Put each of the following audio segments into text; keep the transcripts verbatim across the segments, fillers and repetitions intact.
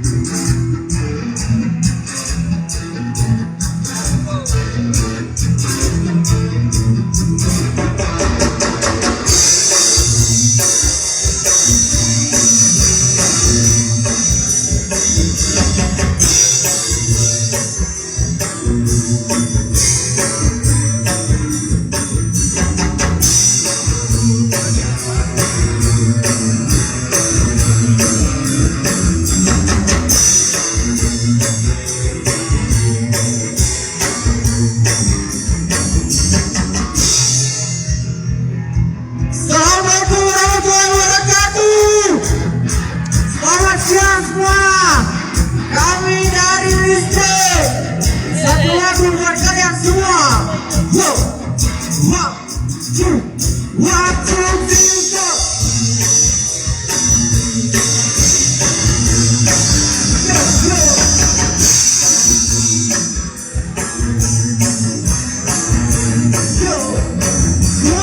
Assalamualaikum warahmatullahi wabarakatuh. Selamat siang semua. Kami dari Wistek. Satu lagu buat kalian semua. Yo. One, two, one, two, three, four. Yo, yo.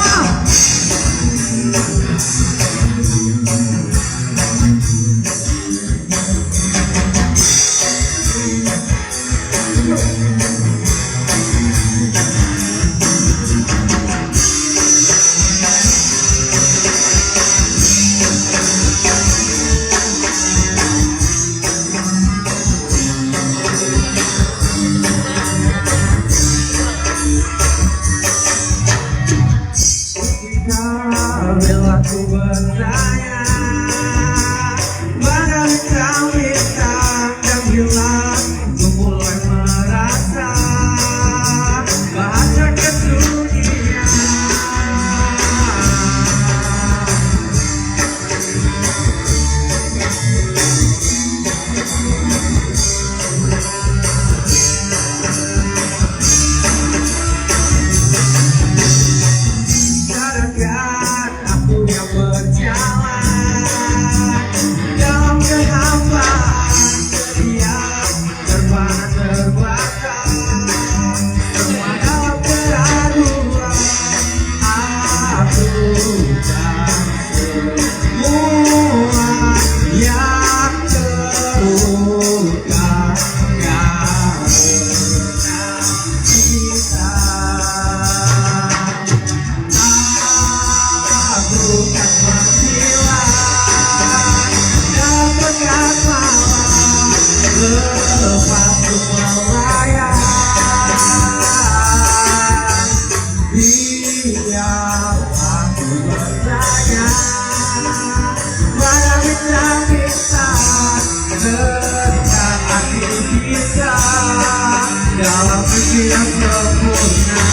Bila ku bertanya, mana bintang-bintang yang hilang, ku mulai merasa bahasa kesunyian. Sadar aku yang berjalan dalam kehambaan, setiap terbang terbakar, semua dalam keraguan. Aku tak semua yang terluka karena cinta. Aku tak menghilang dalam pekat malam, lepas ku melayang. Biar aku bertanya, mana bintang-bintang tentang hati kita dalam mimpi yang sempurna.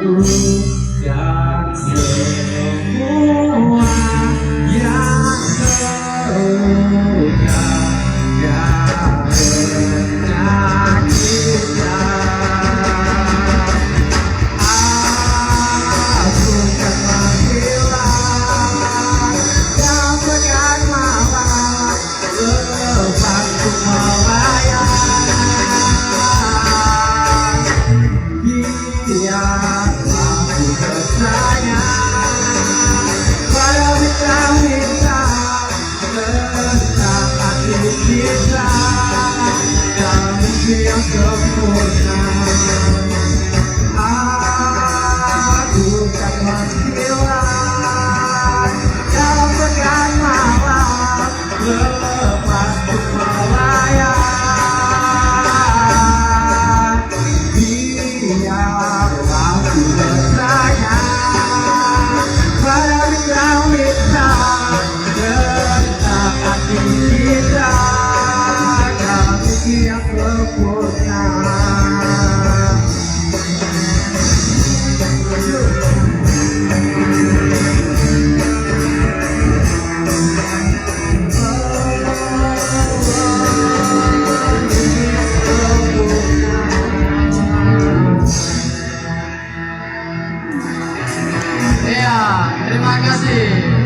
Aku dan semua yang terluka karena cinta. Aku tak menghilang dalam pekat malam, lepas ku melayang. Biarlah ku bertanya pada bintang-bintang tentang hati kita dalam mimpi yang sempurna. Aku tak menghilang dalam pekat malam, lepas ku melayang. Biarlah ku bertanya pada bintang-bintang tentang hati kita dalam mimpi yang sempurna. Ya, terima kasih.